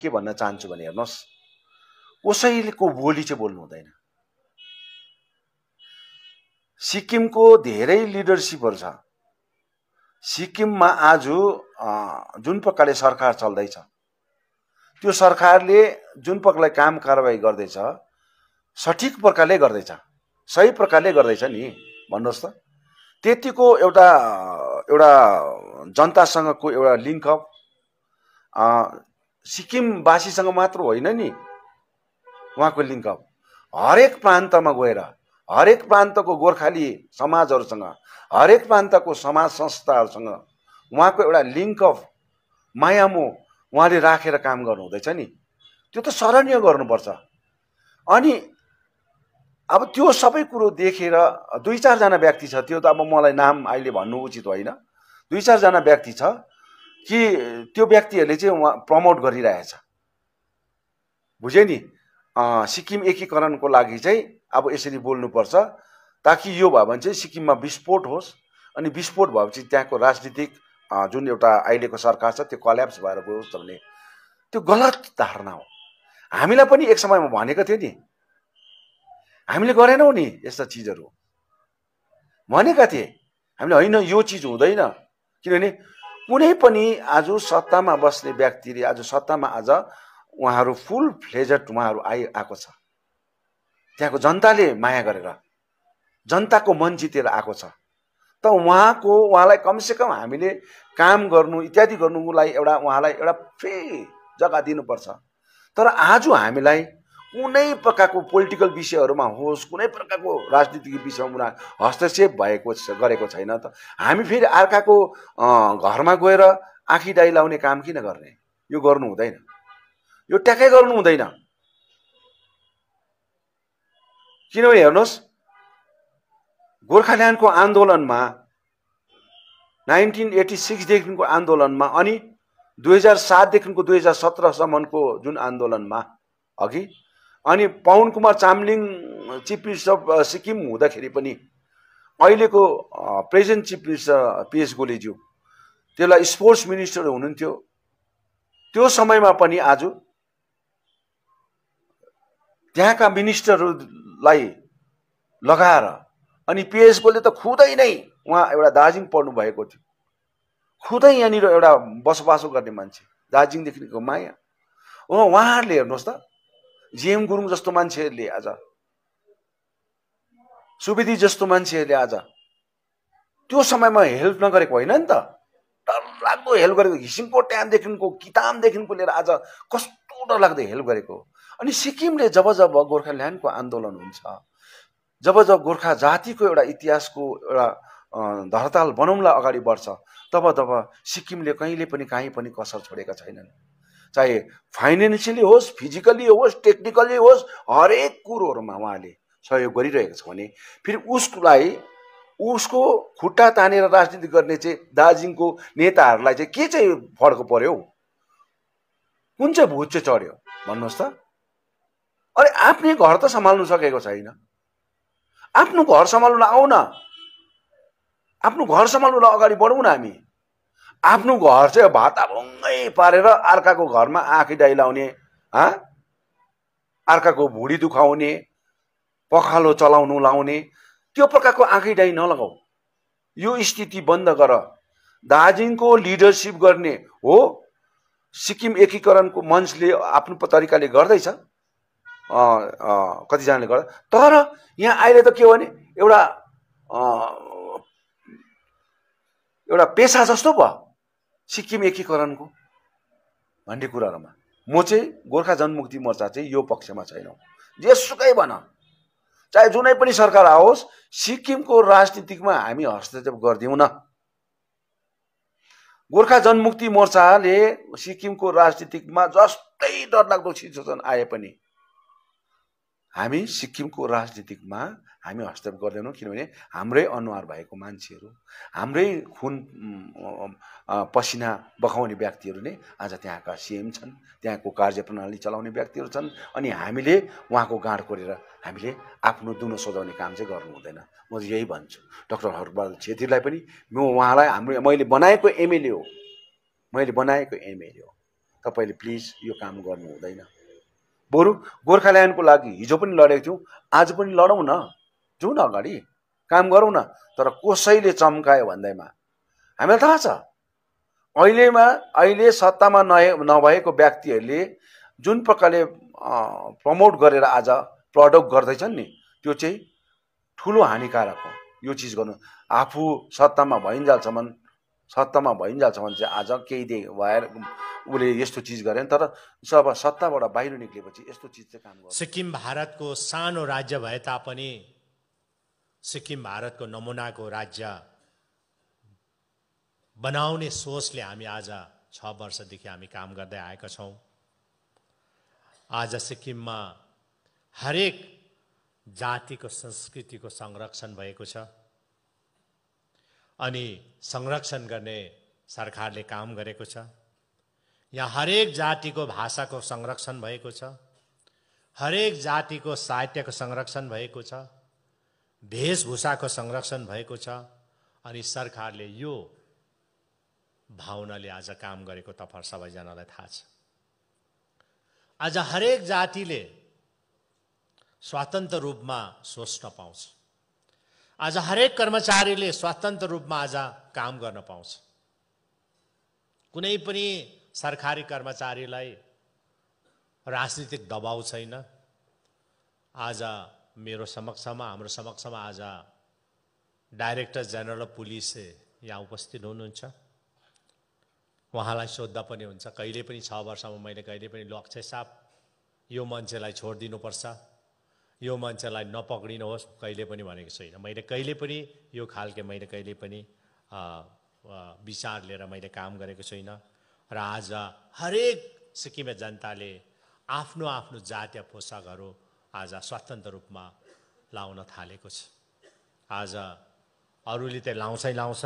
के भन्न चाहन्छु भने हेर्नुहोस्, कसैको बोली चाहिँ बोल्नु हुँदैन। सिक्किमको धेरै लिडरसिपहरू छ। सिक्किममा आज जुन प्रकारले सरकार चल्दैछ, त्यो सरकारले जुन प्रकारले काम कारबाही गर्दैछ, सठिक प्रकारले गर्दैछ, सही प्रकारले गर्दैछ नि, भन्नुहोस् त। त्यतिको एउटा जनतासँगको एउटा लिङ्कअप सिक्किमवासीसँग मात्र होइन नि, उहाँको लिङ्कअप हरेक प्रान्तमा गएर हरेक प्रान्तको गोर्खाली समाजहरूसँग, हरेक प्रान्तको समाज संस्थाहरूसँग उहाँको एउटा लिङ्कअप मायामो उहाँले राखेर काम गर्नुहुँदैछ नि, त्यो त सराहनीय गर्नुपर्छ। अनि अब त्यो सबै कुरो देखेर दुई चारजना व्यक्ति छ, त्यो त अब मलाई नाम अहिले भन्नु उचित होइन, दुई चारजना व्यक्ति छ कि त्यो व्यक्तिहरूले चाहिँ उहाँ प्रमोट गरिरहेछ, बुझे नि। सिक्किम एकीकरणको लागि चाहिँ अब यसरी बोल्नुपर्छ, ताकि यो भयो भने चाहिँ सिक्किममा विस्फोट होस्, अनि विस्फोट भएपछि त्यहाँको राजनीतिक जुन एउटा अहिलेको सरकार छ त्यो कल्याप्स भएर गयोस् भन्ने त्यो गलत धारणा हो। हामीलाई पनि एक समयमा भनेको थियो नि, हामीले गरेनौँ नि यस्ता चिजहरू, भनेका थिए हामीले, होइन यो चिज हुँदैन। किनभने कुनै पनि आज सत्तामा बस्ने व्यक्तिले आज सत्तामा आज उहाँहरू फुल फ्लेजेड उहाँहरू आएको छ, त्यहाँको जनताले माया गरेर जनताको मन जितेर आएको छ, त उहाँलाई कमसेकम हामीले काम गर्नु इत्यादि गर्नुलाई एउटा उहाँलाई एउटा फ्री जग्गा दिनुपर्छ। तर आज हामीलाई कुनै प्रकारको पोलिटिकल विषयहरूमा होस्, कुनै प्रकारको राजनीतिक विषयमा हस्तक्षेप गरेको छैन। त हामी फेरि अर्काको घरमा गएर आँखी डाइ लाउने काम किन गर्ने? यो गर्नु हुँदैन, यो ट्याक्कै गर्नु हुँदैन। किनभने हेर्नुहोस्, गोर्खाल्यान्डको आन्दोलनमा 1986 देखिको आन्दोलनमा अनि 2007 देखिको 2017 सम्मको जुन आन्दोलनमा अघि, अनि Pawan Kumar Chamling chief minister of Sikkim हुँदाखेरि पनि अहिलेको प्रेजेन्ट चिफ मिनिस्टर पीएस गोलेज्यू त्यसलाई स्पोर्ट्स मिनिस्टर हुनुहुन्थ्यो, त्यो समयमा पनि आज त्यहाँका मिनिस्टरहरूलाई लगाएर अनि पीएस गोले त खुदै नै उहाँ एउटा दार्जिलिङ पढ्नु भएको थियो, खुदै यहाँनिर एउटा बसोबासो गर्ने मान्छे, दार्जिलिङदेखिको माया उहाँहरूले हेर्नुहोस् त, जीएम गुरुङ जस्तो मान्छेहरूले आज, सुवेदी जस्तो मान्छेहरूले आज त्यो समयमा हेल्प नगरेको होइन नि त, डरलाग्दो हेल्प गरेको, घिसिङको टाइमदेखिको कितामदेखिको लिएर आज कस्तो डरलाग्दो हेल्प गरेको। अनि सिक्किमले जब जब गोर्खाल्यान्डको आन्दोलन हुन्छ, जब जब गोर्खा जातिको एउटा इतिहासको एउटा धरताल बनाउनलाई अगाडि बढ्छ, तब तब सिक्किमले कहिले पनि काहीँ पनि कसर छोडेका छैनन्। चाहे फाइनेन्सियली होस्, फिजिकली होस्, टेक्निकली होस्, हरेक कुरोहरूमा उहाँले सहयोग गरिरहेको छ भने फेरि उसको खुट्टा तानेर राजनीति गर्ने चाहिँ दार्जिलिङको नेताहरूलाई चाहिँ के चाहिँ फड्को पर्यो? कुन चाहिँ भूत चाहिँ चढ्यो भन्नुहोस् त? अरे आफ्नै घर त सम्हाल्नु सकेको छैन, आफ्नो घर सम्हाल्नु आऊ न, आफ्नो घर सम्हाल्नु अगाडि बढौँ न हामी। आफ्नो घर चाहिँ भाताभुङ्गै पारेर अर्काको घरमा आँखी डाइ लाउने, अर्काको भुँडी दुखाउने, पखालो चलाउनु लाउने, त्यो प्रकारको आँखी डाइ नलगाऊ। यो स्थिति बन्द गर। दार्जिलिङको लिडरसिप गर्ने हो, सिक्किम एकीकरणको मञ्चले आफ्नो तरिकाले गर्दैछ, कतिजनाले गर्दा, तर यहाँ अहिले त के हो भने एउटा पेसा जस्तो भयो सिक्किम एकीकरणको भन्ने कुराहरूमा। म चाहिँ गोर्खा जनमुक्ति मोर्चा चाहिँ यो पक्षमा छैन। जेसुकै भन, चाहे जुनै पनि सरकार आओस्, सिक्किमको राजनीतिकमा हामी हस्तक्षेप गर्दैनौँ न। गोर्खा जनमुक्ति मोर्चाले सिक्किमको राजनीतिकमा जस्तै डरलाग्दो सिचुएसन आए पनि हामी सिक्किमको राजनीतिकमा हामी हस्तक्षेप गर्दैनौँ। किनभने हाम्रै अनुहार भएको मान्छेहरू, हाम्रै खुन पसिना बगाउने व्यक्तिहरू नै आज त्यहाँका सीएम छन्, त्यहाँको कार्यप्रणाली चलाउने व्यक्तिहरू छन्। अनि हामीले उहाँको गाँड कोरेर हामीले आफ्नो दुनो सजाउने काम चाहिँ गर्नु हुँदैन। म यही भन्छु डाक्टर हरबहादुर छेत्रीलाई पनि, म उहाँलाई मैले बनाएको एमएलए हो, तपाईँले प्लिज यो काम गर्नु हुँदैन। बरु गोर्खाल्यान्डको लागि हिजो पनि लडेको थियौँ, आज पनि लडौँ न, जाउँ न अगाडि, काम गरौँ न। तर कसैले चम्कायो भन्दैमा हामीलाई थाहा छ अहिले सत्तामा नभएको व्यक्तिहरूले जुन प्रकारले प्रमोट गरेर आज प्रडक्ट गर्दैछन् नि, त्यो चाहिँ ठुलो हानिकारक हो। यो चिज गर्नु आफू सत्तामा भइन्जालसम्म चाहिँ आज केही भएर उसले यस्तो चिज गरे, तर जब सत्ताबाट बाहिर निक्लेपछि यस्तो चिज चाहिँ काम गर्छ। सिक्किम भारतको सानो राज्य भए तापनि सिक्किम भारतको नमुनाको राज्य बनाउने सोचले हामी आज 6 वर्षदेखि हामी काम गर्दै आएका छौँ। आज सिक्किममा हरेक जातिको संस्कृतिको संरक्षण भएको छ अनि संरक्षण गर्ने सरकारले काम गरेको छ। यहाँ हरेक जातिको भाषाको संरक्षण भएको छ, हरेक जातिको साहित्यको संरक्षण भएको छ, वेशभूषाको संरक्षण भएको छ अनि सरकारले यो भावनाले आज काम गरेको तपाईहरु सबैजनालाई थाहा छ। आज हरेक जातिले स्वतन्त्र रूपमा सोच्न पाउँछ। आज हरेक कर्मचारीले स्वतन्त्र रूपमा आज काम गर्न पाउँछ। कुनै पनि सरकारी कर्मचारीलाई राजनीतिक दबाव छैन। आज मेरो समक्षमा हाम्रो समक्षमा आज डाइरेक्टर जनरल अफ पुलिस यहाँ उपस्थित हुनुहुन्छ। उहाँलाई सोध्दा पनि हुन्छ, कहिले पनि 6 वर्षमा मैले कहिले पनि लक्ष्य साहब यो मान्छेलाई छोडिदिनुपर्छ, यो मान्छेलाई नपक्रिनुहोस् कहिले पनि भनेको छैन। मैले कहिले पनि यो खालके मैले कहिले पनि विचार लिएर मैले काम गरेको छैन। र आज हरेक सिक्किमे जनताले आफ्नो आफ्नो जातीय पोसाकहरू आज स्वतन्त्र रूपमा लाउन थालेको छ। आज अरूले त लाउँछै लाउँछ,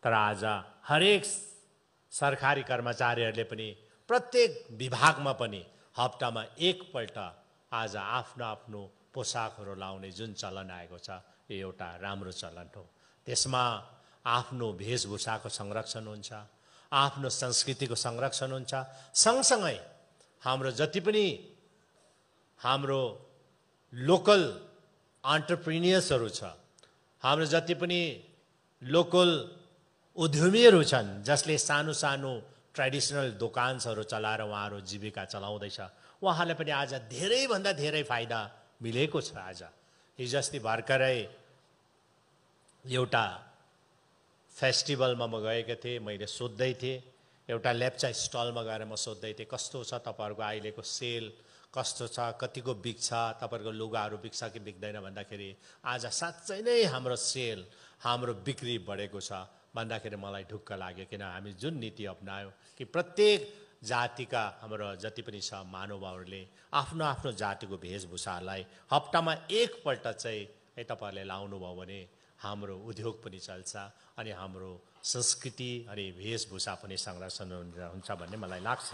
तर आज हरेक सरकारी कर्मचारीहरूले पनि प्रत्येक विभागमा पनि हप्तामा एकपल्ट आज आफ्नो आफ्नो पोसाकहरू लाउने जुन चलन आएको छ, यो एउटा राम्रो चलन हो। त्यसमा आफ्नो वेशभूषाको संरक्षण हुन्छ, आफ्नो संस्कृतिको संरक्षण हुन्छ। सँगसँगै हाम्रो जति पनि हाम्रो लोकल एन्टरप्रेन्योर्सहरू छ, हाम्रो जति पनि लोकल उद्यमीहरू छन् जसले सानो सानो ट्रेडिसनल दोकानहरू चलाएर उहाँहरू जीविका चलाउँदैछ, उहाँहरूले पनि आज धेरैभन्दा धेरै फाइदा मिलेको छ। आज हिजोअस्ति भर्खरै एउटा फेस्टिभलमा म गएको थिएँ, मैले सोध्दै थिएँ, एउटा लेप्चा स्टलमा गएर म सोध्दै थिएँ कस्तो छ तपाईहरुको अहिलेको सेल, कस्तो छ, कतिको बिक्छ, तपाईहरुको लुगाहरू बिक्छ कि बिक्दैन भन्दाखेरि आज साँच्चै नै हाम्रो सेल, हाम्रो बिक्री बढेको छ भन्दाखेरि मलाई ढुक्क लाग्यो। किन हामी जुन नीति अपनायो कि प्रत्येक जातिका हाम्रो जति पनि छ महानुभावहरूले आफ्नो आफ्नो जातिको वेशभूषालाई हप्तामा एकपल्ट चाहिँ तपाईहरुले लाउनु भयो भने हाम्रो उद्योग पनि चल्छ अनि हाम्रो संस्कृति अनि वेशभूषा पनि संरक्षण हुन्छ भन्ने मलाई लाग्छ।